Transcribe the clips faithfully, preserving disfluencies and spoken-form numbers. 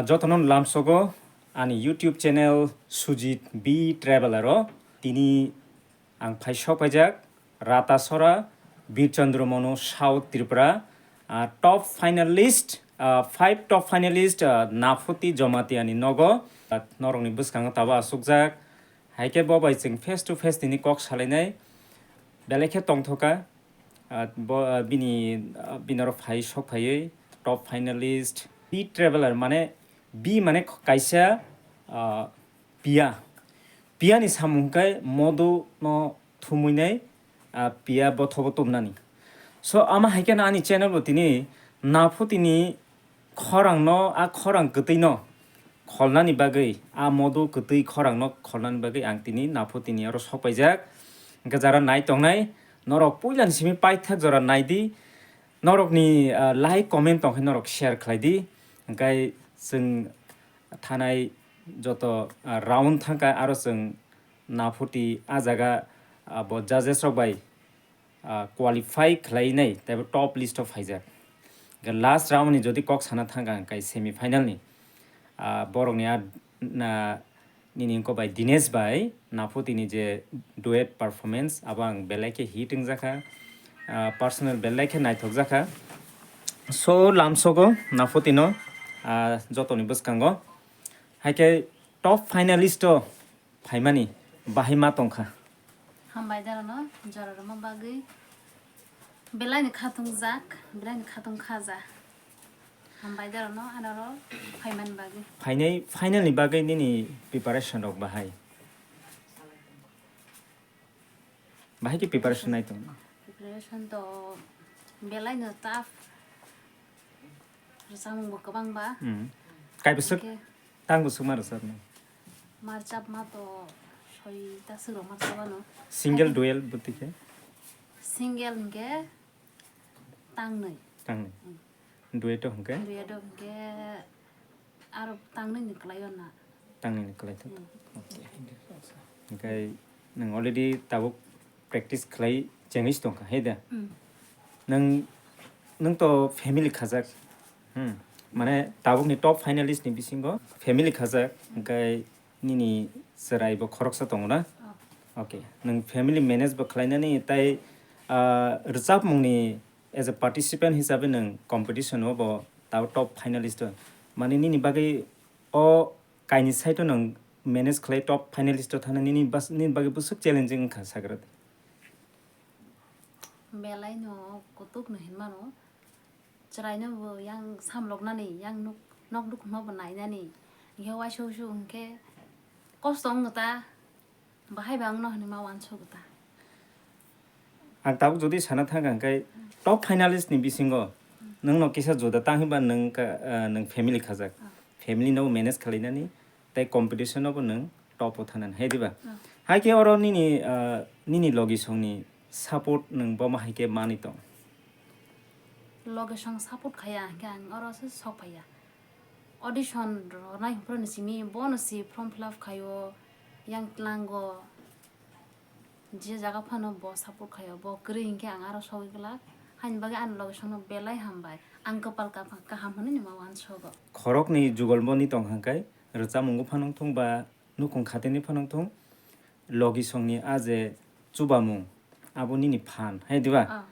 Jotono lamsogo ani YouTube channel Sujit B Traveler o. Tini ang phai sok paijak Ratasora Birchandra Monu, South Tripura. Ah, top finalist, ah, five top finalist, ah, Naphuti Jamatia ni nogo. Ah, norokni bwskango tabo asukjak. Hai khe bo bai chwng face to face tini kok salainai. Belai khe tongthoka. Ah, bo, ah, bini, ah, bini oro phai sok phaiwi top finalist. B Traveler mane, B mane kaisa, ah, piya. Piya ni samung khe modu no thumui nai, ah, piya bothobo tubnani. So, ama hai khe no ani channel bo tini Naphuti ni khorang no, a khorang kwtwi no kholnani bagwi, a modu kwtwi khorang no kholnani bagwi ang tini Naphuti ni oro sok paijak. Hwnkhe jara nai tongnai, norok puila ni simi paithak jora nai di, norok ni, ah, like, comment tong khe norok share khlai di. Hwnkhe chwng thanai joto, ah, round thangkha, aro chwng Naphuti a jaga, ah, bo judges rok bai, ah, qualify khlai nai, tei bo top list o phaijak. Hwnkhe last round ni jodi kok sana thangkha hwnkhe semi final ni, ah, borok ni a, na, nini wngkha bai Dinesh bai Naphuti ni je duet performance, abo ang belai khe hit wngjakha, ah, personal belai khe naithokjakha. So, lamsogo Naphuti no, ah, jotoni bwskango. Hai khe top finalist o phaimani bahai ma tongkha. Hambai darano jora rwma bagwi belai ni khatung jak, belai ni khatung khaja. Hambai darano anoro phaimani bagwi. Phainai final ni bagwi nini preparation rok bahai? Bahai khe preparation nai tong? Preparation to belai no tough. Rwchapmung bo kwbang ba. Hmm. Kai bwswk? Hwnkhe tang bwswk ma rwchapnai? Ma rwchapma to soi ta swk rok ma rwchapmano. Single, duet bwtwi khe? Single hwnkhe tangnwi. Tangnwi. Hmm. Duet o hwnkhe? Duet o hwnkhe aro tangnwi ni kwlai o na. Tangnwi ni kwlai thok. Hmm. Okay. Hwnkhe nwng already tabuk practice khlai chengwi se tongkha, hai da? Hmm. Nwng, nwng to family khajak. Hmm. Mane tabukni top finalist ni bisingo family khajak, hwnkhe nini chwrai bo khoroksa tongo na? Oh. Okay. Nwng family manage bo khlainani, tai, ah, rwchapmungni as a participant hisabe nwng competition o bo tabuk top finalist o. Mane nini bagwi o kaini side o nwng manage khlai top finalist o thana nini bas-, nini bagwi bwswk challenging wngkha sagra? Belai no kutuk no hinmano. Chwraino bo yang samloknani, yang nuk, nok nuk no bo nainani. Hwnkhe waisa wusu hwnkhe kosto wngno ta, bahai ba wngno hinwi ma uansugo ta. Ang tabuk jodi sana thangkha hwnkhe top finalist ni bisingo nwngno kisa juda tang hinba nwng ka, ah, nwng family khajak. Ah. Family no manage khlainani, tei competition no bo nwng top o thanani, hai diba? Ah. Hai khe oro nini, ah, nini logi songni support nwng bomo hai khe manwi tong? Logi song support khaya hwnkhe ang oro se sok phaiya. Audition rwnai hwnphru ni simi bono si form fill up khaio, yang tlango. Je jaga phano bo support khaio, bo kwrwi hinkhe ang aro sogwi glak. Haini bagwi ani logi songno belai hambai. Ang kwpal kaham, kaham hwnwi ma uansogo. Khoroknwi jugolboni tong hwnkhe, rwchapmungo phano wngthung ba nukhung khatini phano wngthung, logi songni a je chubamung, abo nini phan, hai diba? Ah.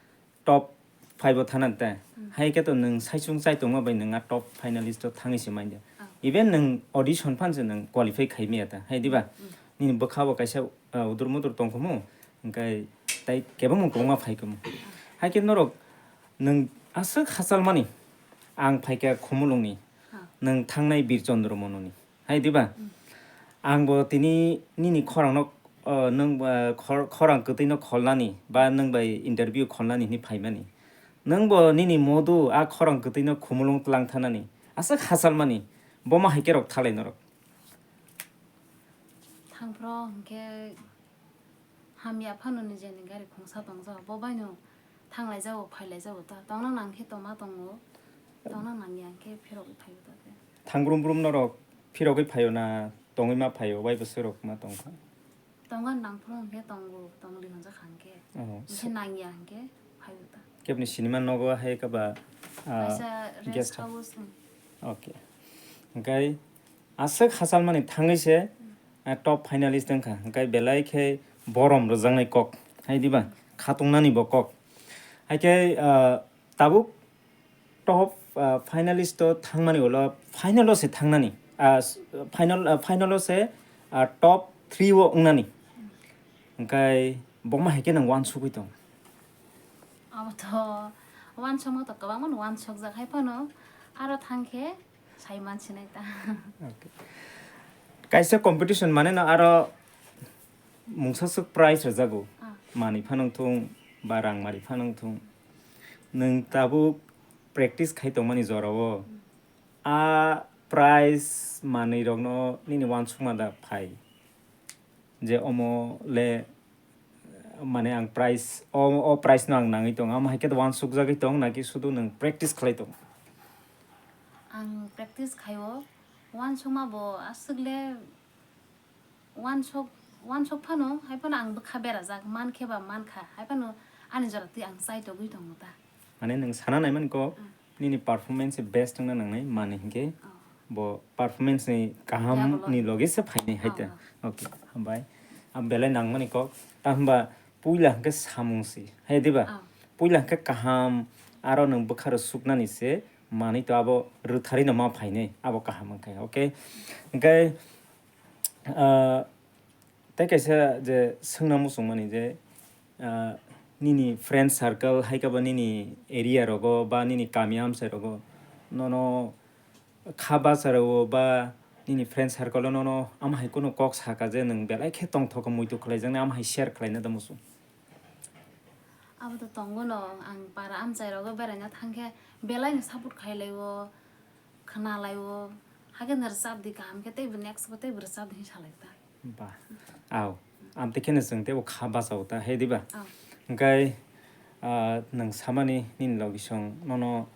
Top five o thana ta. Hmm. Hai khe to nwng saichung chai tongma bai nwng a top finalist o thangwi se manya. Ah. Even nwng audition phan se nwng qualify khai maya ta, hai diba? Hmm. Nini bwkha bo kaisa, ah, udur mudur tongkhumu, hwnkhe tai kebengma kwbangma phaikhumu. Ah. Hai khe norok nwng aswk hachalmani, ang phaikha Khumulwngni, ah, nwng thangnai Birchandra Mononi. Hai diba? Hmm. Ang bo tini nini khorang no, uh, nwng, uh, khor-, khorang kwtwi no kholnani ba nwng bai interview kholnani hinwi phaimani. Nwng bo nini modu a khorang kwtwi no Khumulwng tlang thanani. Aswk hachalmani. Bomo hai khe rok thalai norok. Thangphro hwnkhe hamya phano nijeni gari khungsa tongjak, bo baino thanglaijago, phailaijago ta. Tongna nang khe tongma tongo, tongna nangya hwnkhe phirogwi phaio ta khe. Thang brum brum norok phirogwi phaio na tongwi ma phaio, wai bwswk rok ma tongkha? Tongna nang phuru hwnkhe tongo, tongli hwnjak hwnkhe. Oh, bwse nangya hwnkhe phaio ta. Kebni sinima nogo hai khe ba, ah, kaisa rest guest house. Okay. Hwnkhe aswk hachalmani thangwi se, ah, top finalist wngkha. Hwnkhe belai khe borom rwjaknai kok, hai diba? Khatungnani bo kok. Hai khe, ah, tabuk top, ah, finalist o thangmani ulo final o se thangnani, ah, s-, final, ah, final o se, ah, top three o wngnani. Hwnkhe boma hai khe nwng uansugwi tong? Abo to uansukma to kwbangma no uansukjak, hai phano aro thang khe sai mansinai ta. Okay. Kaisa competition mane no aro mungsa swk prize rwjago. Ah. Manwi phano wngthung ba rang mari phano wngthung. Nwng tabuk practice khai tongmani jorao. Mm. A prize manwi rokno nini uansukma da phai? Je omo le, mane ang prize, o, o prize no ang nangwi tong, amo hai khe uansukjagwi tong, naki sudu nwng practice khlai tong? Ang practice khaio, uansukma bo aswk le uansuk, uansuk phano, hai phano ang bwkha berajak, man khe ba man kha, hai phano ani jora twi ang chai togwi tongo ta. Mane nwng sana naimani kok, mm, nini performance best wngna nangnai, mani hinkhe, oh, bo performance ni kaham, yagulo, ni loge se phainai hai ta. Oh, oh. Okay, hambai. Ang belai nangmani kok, ta hwnba puila hinkhe samung si, hai diba? Oh. Puila hinkhe kaham, aro nwng bwkha rw suknani se, manwi to abo rwtharwi no ma phainai, abo kaham wngkha, okay? Hinkhe, ah, tei kaisa je swngna muchungmani je, ah, nini friend circle hai khe ba nini area rogo ba nini kami amchai rogo nono kha bacha rwo ba nini friend circle o nono ama hai kunu kok saka je nwng belai khe tongthok muitu khlaijaknai ama hai share khlaina da muchung? Abo to tongo no, ang para amchai rogo beraina thang khe belai no support khai lai o. Khna lai o, hakhe no rwchap di kaham khe, teibo next bo teibo rwchap di hinwi salai ta. Ba, aw, amtwi kheno chwng teibo kha bacha o ta, hai diba? Aw. Hwnkhe, ah, nwng samani nini logisong nono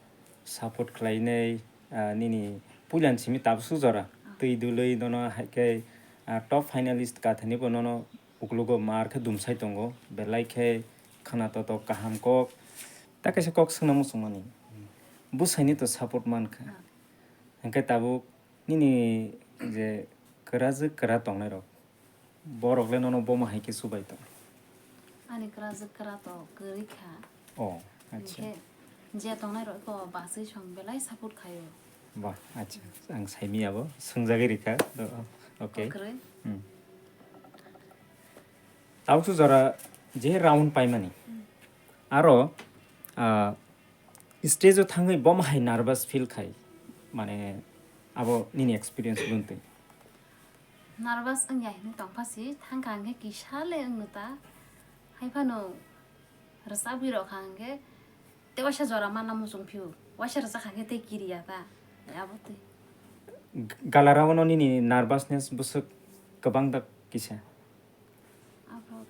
support khlainai, ah, nini puilani simi tabuk suk jora. Aw. Twi dului nono hai khe, ah, top finalist kathani bo nono uklogo mar khe dumsai tongo, belai khe khna totok kaham kok. Ta kaisa kok swngna muchungmani. Bwsaini to support mankha. Ah. Hwnkhe tabuk nini je kwrajwk kwra tongnairok, borok le nono bomo hai khe chubai tong? Ani kwrajwk kwra to kwrwi kha. Oh, acha. Hinkhe je tongnairok eko bachwi song belai support khaio. Ba, acha. Ang saimiyabo, swngjagwi rikha. Do-, okay. Kwrwi. Hmm. Tabuk jora je round paimani. Hmm. Aro, ah, stage o thangwi bomo hai nervous feel khai, mane abo nini experience buntwi? Nervous wngya hinwi tongpha si, thangkha hwnkhe kisa le wngno ta, haiphano rwchabwi rokha hwnkhe tei waisa jora manna muchung phio, waisa rwchakha hwnkhe tei kiriya ta, abo twi. G-, galarao no nini nervousness bwswk kwbang da kisa? Abo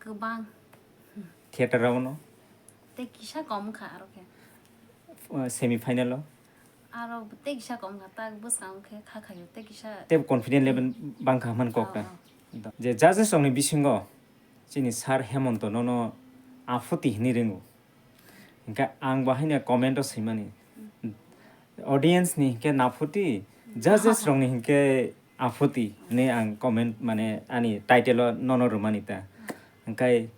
kwbang. Theater rao no? Tei kisa kom wngkha aro khe. Uh, semi final o? Aro tei kisa kom wngkha, tak bwskango khe kha khaio, tei kisa. Tei confident level bangkha hwnmani kok ta. Oh, oh. Je judges rokni bisingo chini sir Hemonto nono aphoti hinwi ringo. Hinkhe ang bo haino comment o swimani. Audience ni hinkhe naphoti, judges rokni hinkhe aphoti hinwi ang comment, mane ani title o nono rwmani ta. Hinkhe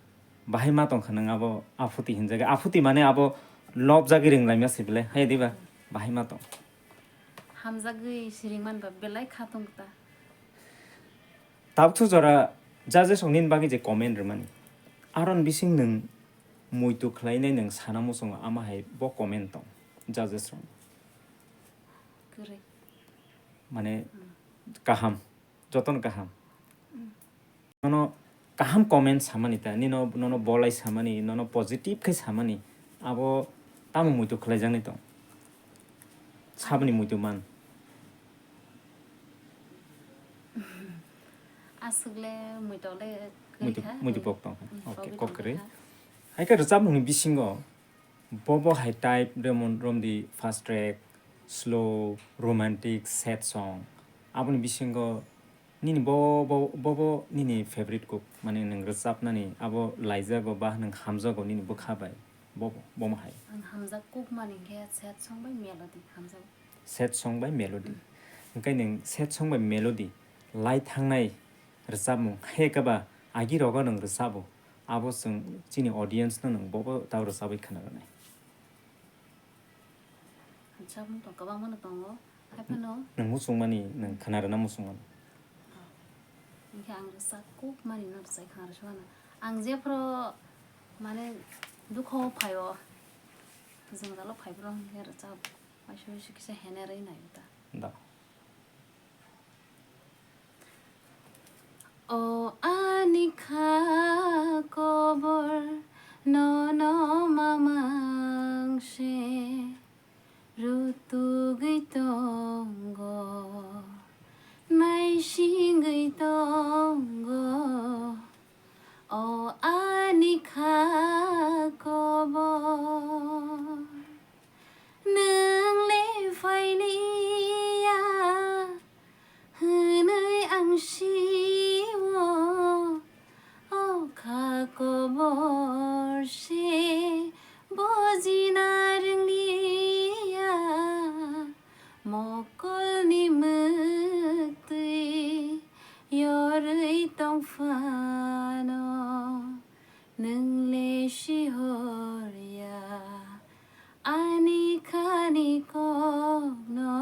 bahai ma tongkha nwng abo aphoti hinjagwi. Aphoti mane abo lobjagwi ringlaima se belai, hai diba? Bahai ma tong. Hamjagwi siring manba belai kha tong ta. Tabuk jora judges rok nini bagwi je comment rwmani, aron bising nwng muitu khlainai nwng sana muchungo ama hai bo comment tong judges rok. Kwrwi. Mane, hmm, kaham, jotono kaham. Hmm. Nono kaham comment samani ta, nino, nono bolai samani, nono positive khe samani, abo tamo muitu khlaijaknai tong? Saboni muitu man? Aswk le muitu le kwrwi kha. Muitu, muitu pok tong kha. Hmm, okay, pogwi kok tong kwrwi kha. Hai khe rwchapmungni bisingo bobo hai type remon romdi fast track, slow, romantic, sad song. Aboni bisingo nini bo, bo, bobo nini favorite kok, mane nwng rwchapnani abo laijago ba nwng hamjago nini bwkha bai? Bobo, bomo hai. Ang hamjak kok mani khe sad song bai melody hamjago. Sad song bai melody. Hwnkhe nwng sad song bai melody lai thangnai rwchapmung hai khe ba agi rogo nwng rwchabo, abo chwng chini audience no nwng bobo tao rwchabwi khwna rwnai. Rwchapmung tong kwbangma no tongo, haiphano nwng muchungmani, nwng khwna rwna muchungmani. Hinkhe ang rwchap kuk mani no rwchai khwna rwsukmano. Ang jephru mane dukho phaio, jwngjalo phaiphru hinkhe rwchap waisa waisa kisa henerwi naio ta. Da. O ani kha kobor nono mamang se rutugwi tongo, naisingwi tongo, o ani kha kobor. Nwng le phailiya hwnwi ang sio, o kha kobor se bujina rwngliya, mokolni mwktwi yorwi tong phano. Nwng le sihor ya ani khani kokno,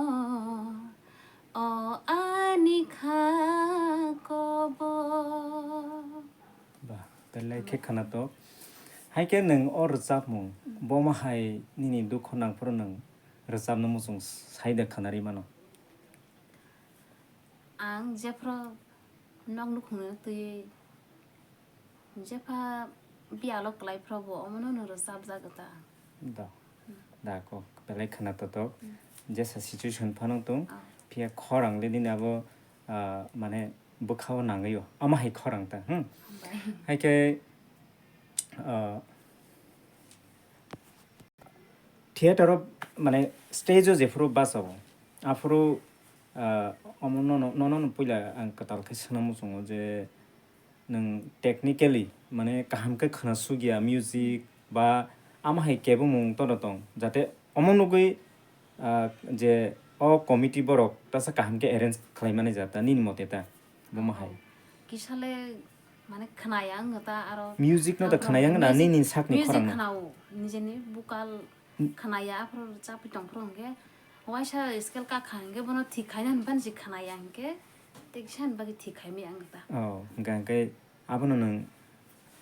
o ani kha kobor. Ba, belai khe khwnatok. Hai khe nwng o rwchapmung, bomo hai nini dukho nangphuru nwng rwchapna muchung sai da khwnarwi mano? Ang jephru nok nukhungno twi jepha biyalo kwlai phuru bo omono no rwchapjak ta. Da. Da ko belai khwnatok. Jesa situation phano tong. Ah. Phiya khorang le nini abo, ah, mane bwkhao nangwi o. Ama hai khorang ta. Hmm. Hambai. Hai khe, ah, theater o mane stage o jephuru bachao, aphuru, ah, omo nono, nono puila ang kwtal khe swngna muchungo je nwng technically mane kaham khe khwna sugya music ba ama hai kebomung todo tong, jate omo nugwi, ah, je o committee borok tasa kaham khe arrange khlai mani jata nini mote ta bomo hai. Kisa le mane khwnaya wngkha ta aro music no da khwnaya wngkha na music, nini sakni music khorang no? Khwnao, nijeni vocal khwnaya, aphuru chapwi tongphuru hwnkhe waisa scale kakha hwnkhe bono thik khaina hinphano se khwnaya hwnkhe tei kisa ni bagwi thik khaimaya wngkha ta. Oh, hwnkhe, hwnkhe abono nwng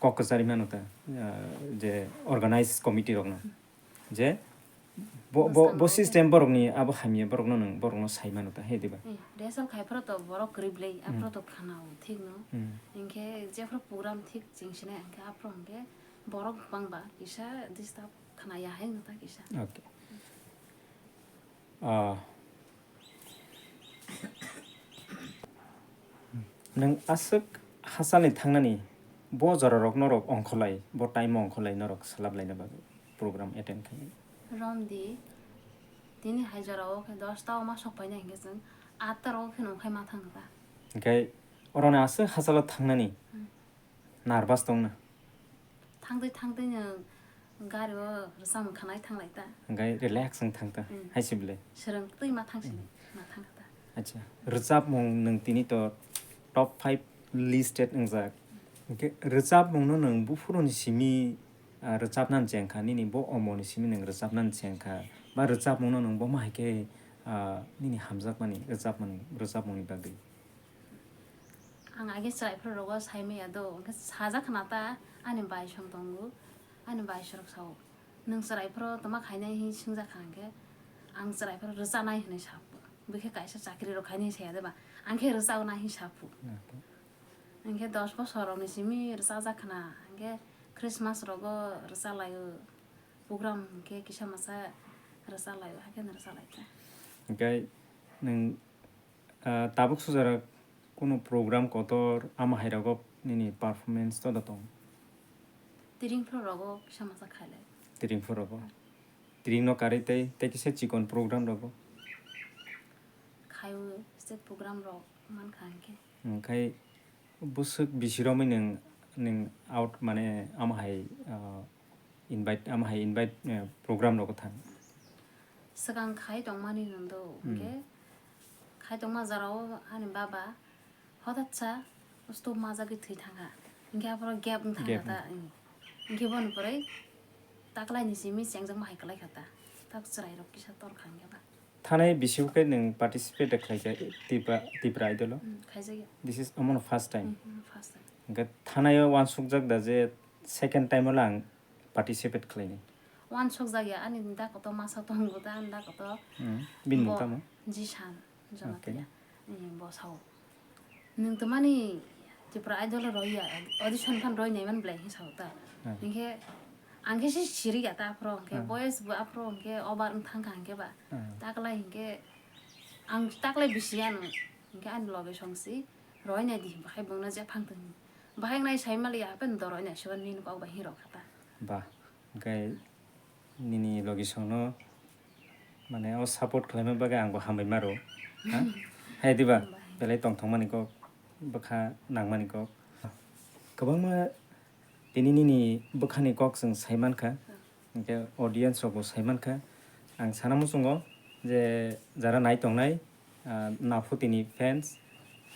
kok kwcharwi mano ta, ah, je organize committee rokno. Je bo, bo, bo system borokni abo hamya borokno nwng borokno sai mano ta, he diba? Eh, rehearsal khai phuru to borok kwrwi bwlai, aphuru to khwnao thik no. Hmm. Hinkhe jephuru program thik chengsinai hinkhe aphuru hinkhe borok bangba kisa disturb khwnaya hai wngkha kisa. Okay. Ah. Nwng aswk hachalni thangnani bo jorarok norok ongkholai, bo time o ongkholai norok swlablaina bagwi program attend khainai? Romdi, tini hai jorao khe dosta o ma sok painai hinkhe chwng atta rogo khe nongkhai ma thang kha. Hinkhe oroni aswk hachalo thangnani Hmm. nervous tongna? Thangtwi thangtwi nwng gari o rwchapmung khwnai thanglai ta. Hwnkhe relax wng thang ta, Hmm. hai se bwle. Swrwng twi ma thang sini, Hmm. ma thang kha ta. Acha, rwchapmung nwng tini to top five listed wngjak. Hwnkhe rwchapmung no nwng buphuru ni simi, ah, rwchapna cheng kha, nini bo omo ni simi nwng rwchapna cheng kha, ba rwchapmung no nwng bo ma hai khe, ah, nini hamjakmani rwchapmani, rwchapmung ni bagwi? Ang age chwrai phuru rogo sai maya do, hwnkhe sajak khna ta ani bai song tongo, ani bai sorok sao, "Nwng chwrai phuru toma khainai?" Hi swngjak kha hwnkhe, "Ang chwrai phuru rwchanai," hinwi sa phu. Bwkhe kaisa chakri rok khainai saya de ba, ang khe rwchanai hi sa phu. Hwnkhe dos bosor rokni simi rwchajak khna, hwnkhe Christmas rogo rwchalaio, program hwnkhe kisa masa rwchalaio, hakhe rwchalaikha. Hwnkhe nwng Ah, tabuk sujarak kunu program kotor ama hai rogo nini performance to da tong? Tiring phro rogo kisa masa khailai. Tiring phro rogo. Tiring no karwi tei, tei kisa chikon program rogo. Khaio stage program rok mankha hinkhe. Hwnkhe bwswk bisi romwi nwng, nwng out mane ama hai, ah, invite, ama hai invite, eh, program rogo thang? Swkang khai tongmani hwndo, hmm, hwnkhe khai tongma jorao ani baba hothat sa stop majagwi thwi thangkha. Hwnkhe aphuru gap wng thangkha. Gap. Ta, hmm. Hwnkhe boni pore taklaini simi chengjakma hai kwlai kha ta. Tak chwrairok kisa tor kha hwnkhe ba. Thanai bisio khe nwng participate khlaikha Tipra, Tipra Idol o? Hmm, khaijakya. This is omono first time. Hmm, hmm, first time. Hwnkhe thanai o uansukjak da je second time o lang participate khlainai? Uansukjakya, ani da koto masa tongo ta, ani da koto. Hmm, bini mung bo tamo? Jisan, Jonathan. Okay. Hmm, bo sao. Nwng to mani Tripura Idol roi ya, audition phan roi nai man belai hin sao ta. Hmm. Hinkhe ang khe se siri ya ta aphro, hinkhe, hmm, voice bo aphro, hinkhe over wng thang kha hinkhe ba. Hmm. Taklai hinkhe ang taklai bisi ya nw, hinkhe ani loge song si roi nai di, bahai bung no je phang tong. Bahai nai sai mali ya, hapen do roi nai se nini kok bai hin rok kha ta. Ba, hinkhe nini logisongno, mane, o support khlaima bagwi angbo hambai maro. Ha? Hai diba? Hambai. Belai tongthokmani kok, bwkha nangmani kok. Kwbangma tini nini bwkhani kok chwng sai mankha. Hinkhe audience rokbo sai mankha. Ang sana muchungo je jara nai tongnai, ah, Naphutini fans,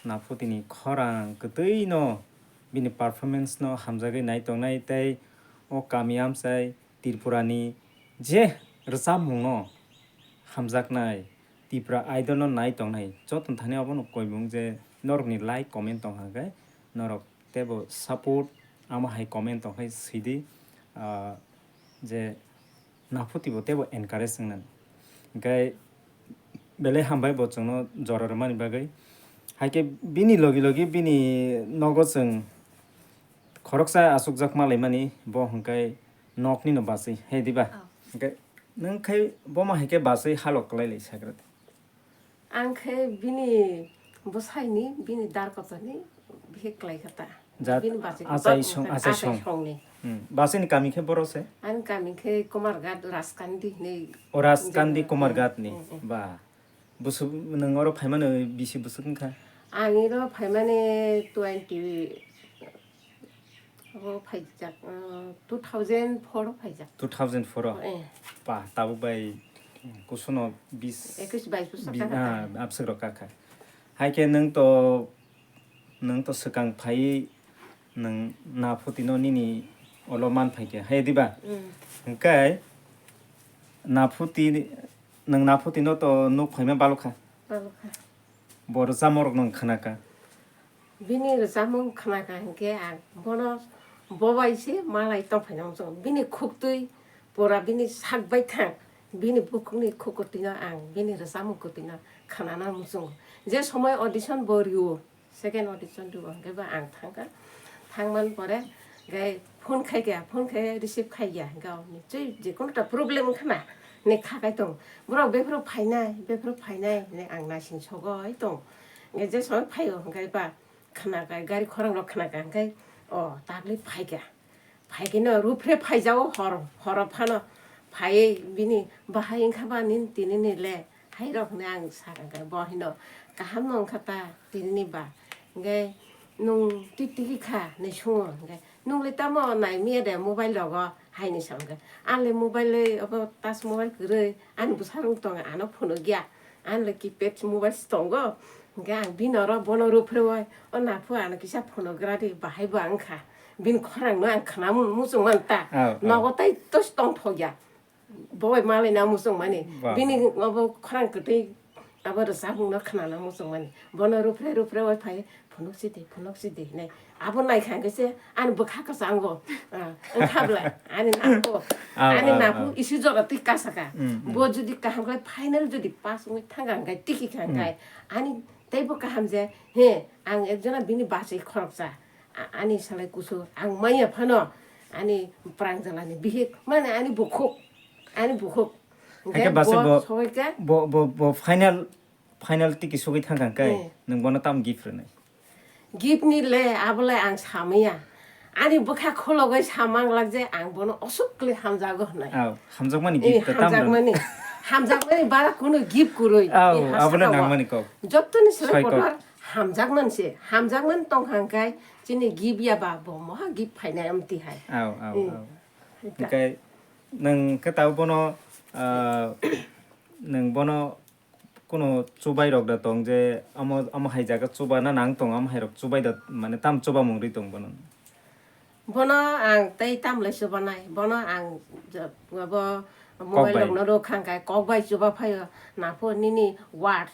Naphutini khorang kwtwino bini performance no hamjagwi nai tongnai tei o kami amchai Tripurani je rwchapmungno hamjaknai, Tipra Idol no nai tongnai, joto thani obono koimung je norokni like, comment tong kha khe, norok teibo support, amo hai comment tong khe sidi, ah, je Naphuti bo teibo encourage wngnani. Hinkhe belai hambai bo chwngno jora rwmani bagwi. Haikhe bini logi logi bini nogo chwng khoroksa achukjak malaimani, bo hwnkhe noknino bachwi, he diba? Oh. Hwnkhe nwng khai bomo hai khe bachwi halok kwlai lai sagra de. Ang khe bini bwsaini, bini dar kotorni bihik kwlai kha ta. Jat bini bachwi achai kotor song, wngkha, achai achai song. Songni. Hmm. Bachwini kami khe boro se? Ani kami khe Kumarghat Raskandi hinwi. O Raskandi jemon, Kumarghat ni. Hmm, hmm. Ba. Busuk, nwng oro phaimano bisi busuk wngkha? Ang iro phaimani twenty, abo phaijak, uh, two thousand four o phaijak. Two thousand four o? Eh. Ba, tabuk bai kusuno bis, ekwis bais bosor bi-, kakha ah, ta. Abswk rok kakha. Hai khe nwng to, nwng to swkang phaiwi nwng Naphutino nini olo man phai khe, hai diba? Mm. Hwnkhe Naphuti, nwng Naphutino to nuk phaima balokha? Balokha. Bo rwchapmorokno khna kha. Bini rwchapmung khna kha hinkhe ang bono bo bai se malai tong phaina muchungo. Bini khuktwi pura bini sak bai thang, bini bukhukni khuk kwtwino ang bini rwchapmung kwtwino khnana muchungo. Je somoi audition bo rio, second audition rio hinkhe ba ang thangkha. Thangmani pore Hwnkhe phone khai khe, phone khai receive khai ya, hwnkhe o nichoi je kono ta problem wngkha na, hinwi kha kai tong. Borok bephuru phainai, bephuru phainai hinwi ang naising sogoi tong. Hwnkhe je sogoi phaio, hwnkhe ba khna kai, gari khorang rok khna kai, hwnkhe o takli phai kha. Phai khe no rupre phai jao hor, horo phano phaiwi bini bahai wngkha ba nini tini ni le. Hai rok hinwi ang sakha khe, bo hino, "Kaham no wngkha ta tini ni ba?" Hwnkhe, "Nwng twi twi kha," hinwi sungo. Hwnkhe, "Nwng le tamo nai miya de mobile rogo?" Hai hinwi sa hwnkhe, "Ang le mobile le obo touch mobile kwrwi, ani bwsarok tong ano phunukya, ani le keypad mobile se tongo." Hwnkhe ang bini oro bono rupre oi, "O naphu ano kisa phunugra di," bahai bo wngkha. Bini khorang no ang khna muchung man ta. Oh, oh. Nogo tai tos tong thokya. Bo bai malai na muchung mani. Ba, bini ba. Obo khorang kwtwi abo rwchapmung no khna na muchung mani. Bono rupre rupre oi phai phunuk si di, phunuk si di hinwi. Abo nai kha hwnkhe se ani bwkha kwchango. Ah, wngkha bwla ani naphu. Ah, ani ah, naphu ah. Isi jora twi kasa kha. Mm, mm. Bo jodi kaham khlai final jodi pass wngwi thang kha hwnkhe tiki kha hwnkhe. Mm. Ani teibo kaham je he ang ekjona bini bachwi khoroksa. A-, ani salai kusu, ang manya phano, ani prangjala ni bihik, mane ani bukhuk, ani bukhuk. Hwnkhe hwnkhe bachai bo bo, sogwi khe bo, bo, bo final, final tiki sogwi thang kha hwnkhe, eh, nwng bono tam gift rwnai? Gift ni le, abo le ang samaya. Ani bwkha khologoi samang lak je, ang bono osuk kle hamjago hwnai. Aw, hamjakmani eh, gift ta tam rwno? Hamjakmani. Hamjakmani bara kuno gift kwrwi. Aw, eh, abo le hasa nangmani kok. Jottoni sole soi kok. Kotor hamjakman se, hamjakman tong kha hwnkhe, Chini gift ya ba bo moha gift phainai amtwi hai. Aw, aw, hmm, aw. Hwnkhe nwng khe tabuk bono, ah, Nwng bono kuno chubai rok da tong je amo, amo hai jaga chuba na nang tong, amo hai rok chubai da, mane tam chuba mung ri tong bono? Bono ang tei tam lai chubanai, bono ang je-, abo mobile bai rok no rwkha hwnkhe kok bai chuba phaio, na pho nini word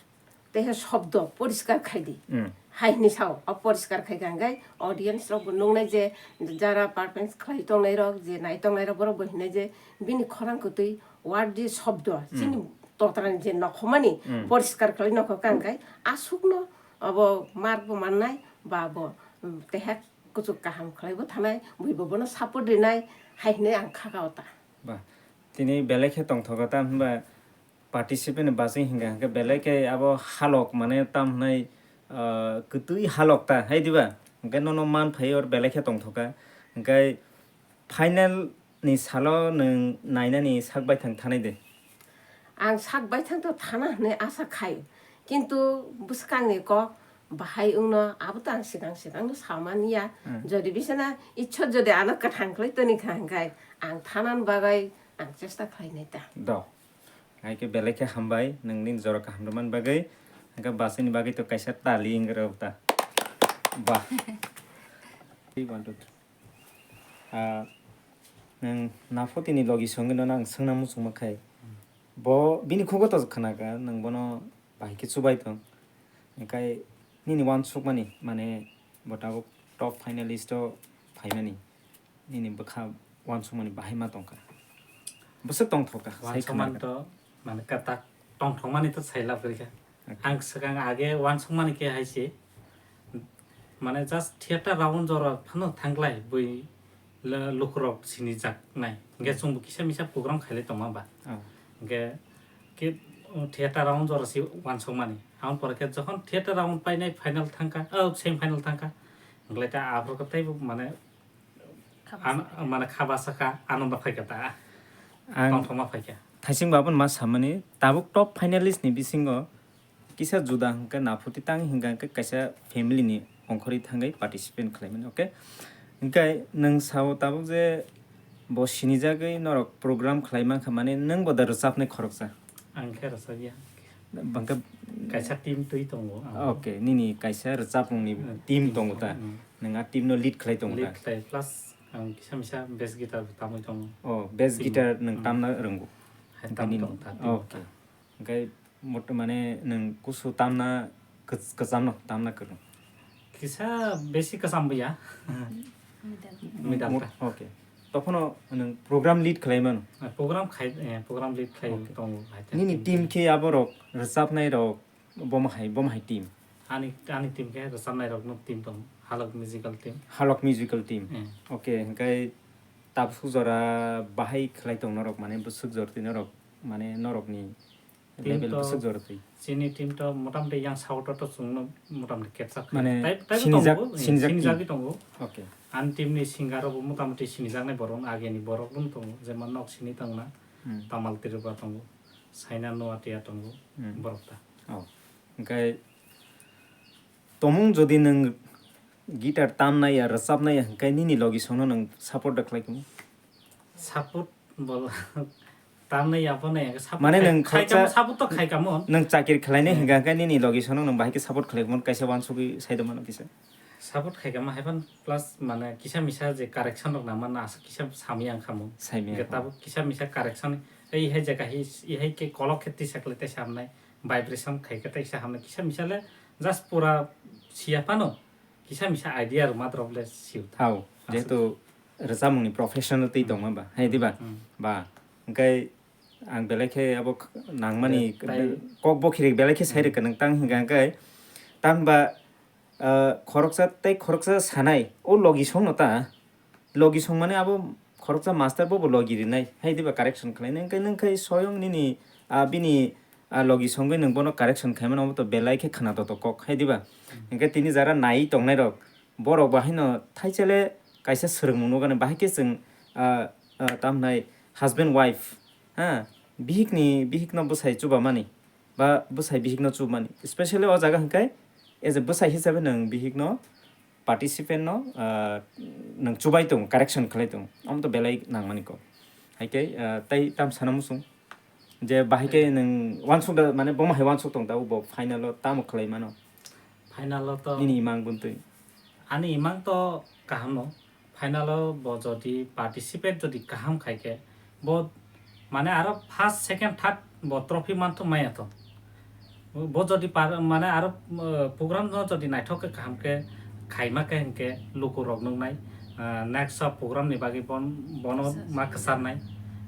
tei he shobdo poriskar khai di. Hmm. Hai hwnwi sao, o poriskar khai kha hwnkhe audience rok bo nuknai je, jara performance khlai tongnai rok, je nai tongnai rok, borok bo hinai je bini khorang kwtwi word di shobdo, hmm, chini totrani je nokhomani, hmm, poriskar khlai nokho kha hwnkhe aswkno abo mark bo mannai ba bo, um, tei he kuchuk kaham khlai bo thanai, bui bo bono support rinai, hai hwnwi ang kha kha o ta. Ba, tini belai khe tongthogo ta, hwnba participant ni bachwi hinkha hwnkhe belai khe abo halok mane tam hwnai, ah, kwtwi halok ta hai diba? Hwnkhe nono man phai or belai khe tongthokha. Hwnkhe final ni salo nwng nainani sak baithang thanai de? Ang sak baithang to thana hwnwi asa khai, kintu bwskangni kok bahai wngno abo to ang swkang swkangno samani ya. Hmm. Jodi bisana Ishwar jodi ano kwthang khlai toni kha hwnkhe ang thanani bagwi ang chesta khlainai ta. Do. Hai khe belai khe hambai, nwng nini jora kaham rwmani bagwi. Hwnkhe bachwini bagwi to kaisa tali wngwi rw ta. Bah. Three, one, two, three. Ah, nwng naphutini logi songwino ang swngna muchungma khai. Bo bini khugo to khna kha, nwng bono bahai khe chubai tong. Hwnkhe nini uansukmani, mane, bo tabuk top finalist o phaimani. Nini bwkha uansukmani bahai ma tongkha. Bwswk tongthokha, sai khna kha. Uansukmani to, mane, kwtak tongthokmani to sai lab rikha. Okay. Ang swkang age uansukmani khe hai se, mane, just theater round jora phano thanglai bui le-, lukurok sinijak nai. Hwnkhe, hmm, chwngbo kisa misa program khailai tongma ba. Oh. Hwnkhe, khe, theater round jora si uansukmani. Aboni pore khe jokhon theater round painai final thangkha, oh, semi final thangkha. Hwnkhe ta aphuru khe teibo mane Kha an-, bwsakha. Mane kha bwsakha, anondo phaikha ta. Ang tongthokma phaikha. Thaising babon ma samani, tabuk top finalist ni bisingo kisa juda hwnkhe naphuti tang hwnkha hwnkhe kaisa family ni ongkhorwi thangwi participant khlaimani, okay? Hwnkhe nwng sao tabuk je bo sinijagwi norok program khlai mankha, mane nwng bo da rwchapnai khoroksa? Ang khe rwchapya. Bangkhe kaisa team twi tongo ang. Okay, nini kaisa rwchapmungni, hmm, team tongo ta? Hmm. Nwng a team no lead khlai tongo ta? Lead khlai, plus ang kisa misa bass guitar bo tamwi tongo. Oh, bass guitar nwng tamna rwngo? Hai, tamwi tongo ta, team ta. Okay. Hwnkhe mot-, mane nwng kusu tamna kwch-, kwchamno tamna kwrwng? Kisa besi kwcham bo ya. Middle. Middle ta. Mot-, okay. Tokhono nwng program lead khlai mano? Ah, program khai, eh, program lead khlai tongo, hai ta. Okay. Nini team khe aborok rwchapnai rok, bomo hai, bomo hai team? Ani, ani team khe rwchapnai rokno team tongo, Halok Musical Team. Halok Musical Team. Eh. Okay, hwnkhe tabuk jora bahai khlai tong norok, mane bwswk jora twi norok, mane norokni team level to bwswk jora twi? Chini team to motamoti yang South o to chwngno motamoti capture khai. Mane tai, tai sinijak, tongo, eh, sinijak team. Sinijagwi tongo. Okay. Ani team ni singer rok bo motamoti sinijaknai borok, ageni borok rok tongo, jemon nok sini tongna, hmm, Tamal Tripura tongo, Saina Noatia tongo, hmm, borok ta. Oh. Hwnkhe tomung jodi nwng guitar tamnai ya, rwchapnai ya, hwnkhe nini logi songno nwng support da khlai kamo? Support bol tamnai ya, bo nai ya, support mane khai-, nwng khai khoroksa kamo, support to khai kamo. Nwng chakiri khlainai, hmm, hwnkha hwnkhe nini logi songno nwng bahai khe support khlai kamo, kaisa uansugwi sai do mano kisa. Support khai kamo haiphano plus mane kisa misa je correction rok nangma na aswk kisa samya wngkha mo. Samya wngkha. Hwnkhe tabuk kisa misa correction, ei hai jaga hi, ei hai khe kolok khe tisa khlai tei samnai, vibration khai khe tei sa hamnai, kisa misa le just pura siya phano kisa misa idea rwma drop le sio. Hao, aswk. Jehetu rwchapmungni professional twi, hmm, tongma ba, hai diba? Hmm. Ba, hwnkhe ang belai khe abo k-, nangmani, eh, tai kok bokhirok belai khe sai, hmm, rwkha nwng tang hwnkha hwnkhe, tang ba, ah, khoroksa tei khoroksa sanai, o logi songno ta, logi songmani abo khoroksa master bobo logi rinai, hai diba correction khlainai, hwnkhe nwng khai soyong nini, ah, bini, ah, logi songwi nwng bono correction khaimano, obo to belai khe khwnato to kok, hai diba? Hmm. Hwnkhe tini jara naiwi tongnairok, borok bahaino thaisale kaisa swrwngmung nukani, bahai khe chwng, ah, ah, tamhnai husband wife, ha, bihikni, bihikno bwsai chubamani, ba bwsai bihikno chubamani, specially o jaga hwnkhe as a bwsai hisabe nwng bihikno, participant no, ah, nwng chubai tongo, correction khlai tongo, omo to belai nangmani kok. Hai khe, ah, tei tam sana muchung? Je bahai khe nwng wansuk da, mane bomo hai wansuk tong da, bo final o tamo khlai mano? Final o to Nini imang buntwi. Ani imang to kaham no. Final o bo jodi participate jodi kaham khai khe, bo mane aro first, second, third bo trophy manthok maya to. Bo jodi par-, mane aro, uh, program no jodi naithok khe kaham khe khaima khe hinkhe luku rok nuknai, uh, next o program ni bagwi bon-, bono ma kwcharnai.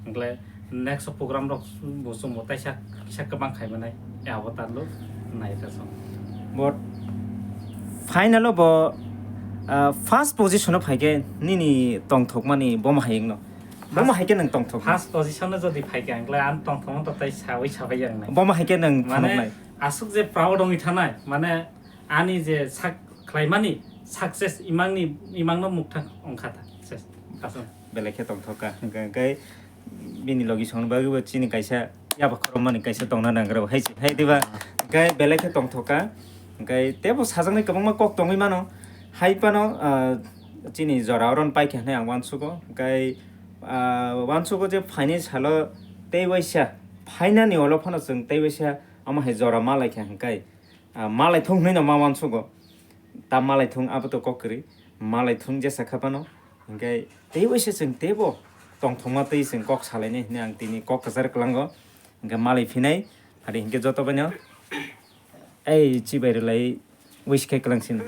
Hinkhe next o program rok bo chwngbo taisa kisa kwbang khaimanai. E abo tarlo nai rwchok. But final o bo, ah, first position o phaikhe nini tongthokmani bomo hai wngno? Bomo hai khe nwng tongthok? First position no jodi phaikhe ang khlai ang tongthokma to tai sawi sabai yang nai. Bomo hai khe nwng phunuknai? Mane aswk je proud wngwi thanai, mane ani je sak khlaimani success imangni, imangno mukthang wngkha ta. Ses, aswk. Belai khe tongthok kha. Hwnkhe, hwnkhe bini logi songni bagwi bo chini kaisa yaba khorokmani kaisa tongna nangrw hai se, hai diba? Hwnkhe belai khe tongthok kha. Hwnkhe tebo sajaknai kwbangma kok tongwi mano. Hai phano, ah, chini jora oro paikha hinwi ang uansugo. Hwnkhe, ah, uansugo je phainai salo tei waisa phainani ulo phano chwng tei waisa omo hai jora ma laikha hwnkhe, ah, ma laithung hinwi no ma uansugo. Ta ma laithung abo to kok kwrwi, ma laithung jesa kha phano. Hwnkhe tei waisa chwng teibo tongthokma twi chwng kok salainai hinwi ang tini kok kwchar kwlango. Hwnkhe malai phinai, adi hwnkhe joto baino ei chibai rwlai wish khe kwlang sino.